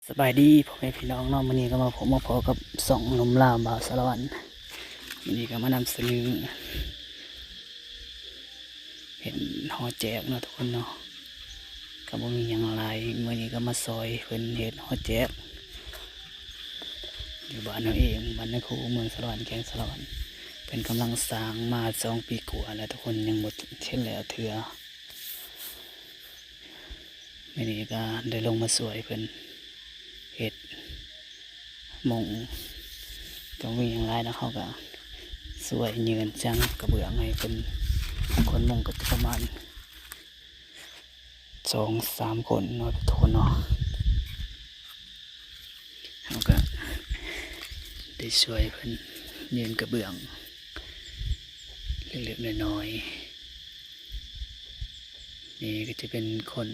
ສະບາຍດີພໍ່ແມ່ພີ່ນ້ອງເນາະ, ມື້ນີ້ກໍມາພົບມາພໍ້ກັບຊ່ອງໜຸ່ມລາວບ່າວສາລະວັນ. ມື້ນີ້ກໍມານຳສະເໜີ ເຮັດຫໍແຈກເນາະທຸກຄົນເນາະ, ກໍບໍ່ມີຫຍັງຫຼາຍ. ມື້ນີ້ກໍມາຊ່ອຍເພິ່ນເຮັດຫໍແຈກ ຢູ່ບ້ານເຮົາເອງ, ບ້ານນາຄູ ເມືອງສາລະວັນ ແຂວງສາລະວັນ. ເພິ່ນກຳລັງສ້າງມາສອງປີກວ່າແລ້ວທຸກຄົນ, ຍັງບໍ່ເສັດແລ້ວເທື່ອ. ມື້ນີ້ກໍໄດ້ລົງມາຊ່ວຍເພິ່ນເຮັດມຸງ, ກໍບໍ່ມີຫຍັງຫຼາຍດອກ, ເຮົາກໍຊ່ວຍຍື່ນສັງກະເບື້ອງໃຫ້ເພິ່ນ. ຄົນມຸງກໍຈະປະມານສອງສາມຄົນເນາະທຸກຄົນເນາະ. ເຮົາກໍໄດ້ຊ່ວຍເພິ່ນຍື່ນກະເບື້ອງເລັກໆນ້ອຍໆ. ນີ້ກໍຈະເປັນຄົນ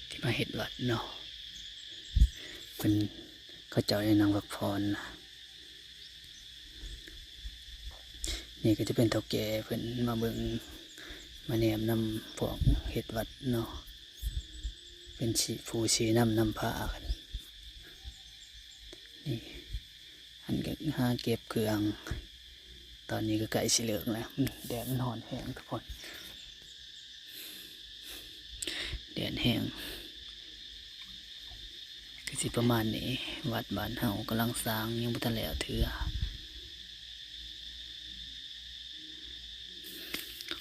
ທີ່ມາເຮັດວັດເນາະ, ເພິ່ນ ເຂົາເຈົ້າໄດ້ນັ່ງພັກຜ່ອນ. ນີ້ກໍຈະເປັນເຖົ້າແກ່ເພິ່ນມາເບິ່ງມາແນມນຳພວກເຮັດວັດເນາະ, ເປັນຊິ ຜູ້ຊີ້ນຳນຳພາກັນ. ນີ້ ອັນກໍຫາເກັບເຄື່ອງ, ຕອນນີ້ກໍໃກ້ຊິເລີກແລ້ວ, ແດດມັນຮ້ອນແຮງທຸກຄົນ. ແດດແຮງ ກໍຊິປະມານນີ້. ວັດບ້ານເຮົາກຳລັງສ້າງ ຍັງບໍ່ທັນແລ້ວເທື່ອ.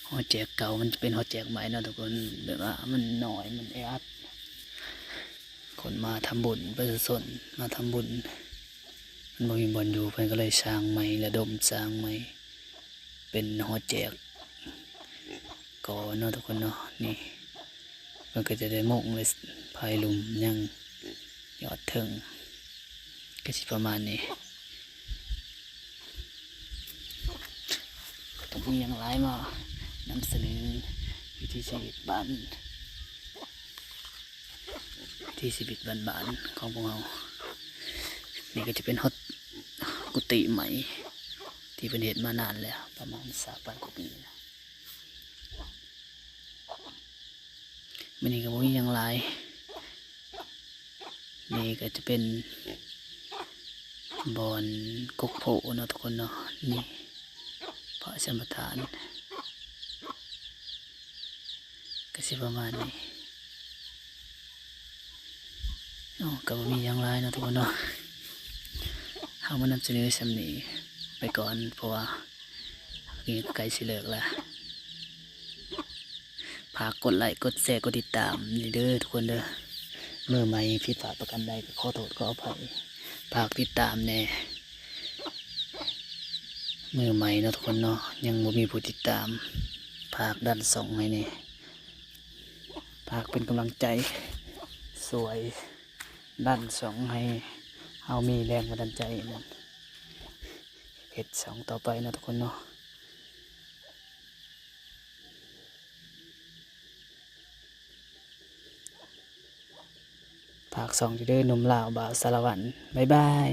ຫໍແຈກເກົ່າມັນຈະເປັນຫໍແຈກໃໝ່ເນາະທຸກຄົນ, ແບບວ່າມັນນ້ອຍ ມັນແອອັດ, ຄົນມາທຳບຸນ ປະຊາຊົນມາທຳບຸນ ມັນບໍ່ມີບ່ອນຢູ່, ເພິ່ນກໍເລີຍສ້າງໃໝ່ ລະດົມສ້າງໃໝ່ ເປັນຫໍແຈກກໍເນາະທຸກຄົນເນາະ. ນີ້ເພິ່ນກໍຈະໄດ້ມຸງ ແລະ ພາຍລຸ່ມຍັງຍອດເທິງ, ກໍຊິປະມານນີ້. ກໍຕ້ອງມີຫຍັງຫຼາຍມານຳສະເໜີວິຖີຊີວິດບ້ານ ທີ່ຊີວິດບ້ານໆຂອງພວກເຮົາ. ນີ້ກໍຈະເປັນຮອດກຸຕິໃໝ່ ທີ່ເພິ່ນເຮັດມານານແລ້ວ ປະມານຊາວປາຍກວ່າປີແລ້ວ. ມື້ນີ້ກໍບໍ່ມີຫຍັງຫຼາຍ, ນີ້ກໍຈະເປັນບ່ອນກົກໂພເນາະທຸກຄົນເນາະ. ນີ້ພະສຳປະທານ ກໍຊິປະມານນີ້. ເນາະ ກໍບໍ່ມີຫຍັງຫຼາຍເນາະທຸກຄົນເນາະ, ເຮົາມານຳສະເໜີສ່ຳນີ້ໄປກ່ອນ ເພາະວ່ານີ້ໃກ້ຊິເລີກແລ້ວ. ຝາກກົດໄລ ກົດແຊ ກົດຕິດຕາມນີ້ເດີທຸກຄົນເດີ. ມືໃໝ່ຜິດພາດປະການໃດກໍຂໍໂທດຂໍອະໄພ, ຝາກຕິດຕາມແດ່. ມືໃໝ່ເນາະທຸກຄົນເນາະ, ຍັງບໍ່ມີຜູ້ຕິດຕາມ, ຝາກດັນຊ່ອງໃຫ້ແດ່. ຝາກເປັນກຳລັງໃຈ ຊ່ວຍດັນຊ່ອງໃຫ້ເຮົາມີແຮງບັນດານໃຈ ເຮັດຊ່ອງຕໍ່ໄປເນາະທຸກຄົນເນາະ. ຝາກຊ່ອງຢູ່ເດີ ໜຸ່ມລາວບ່າວສາລະວັນ. ບາຍບາຍ.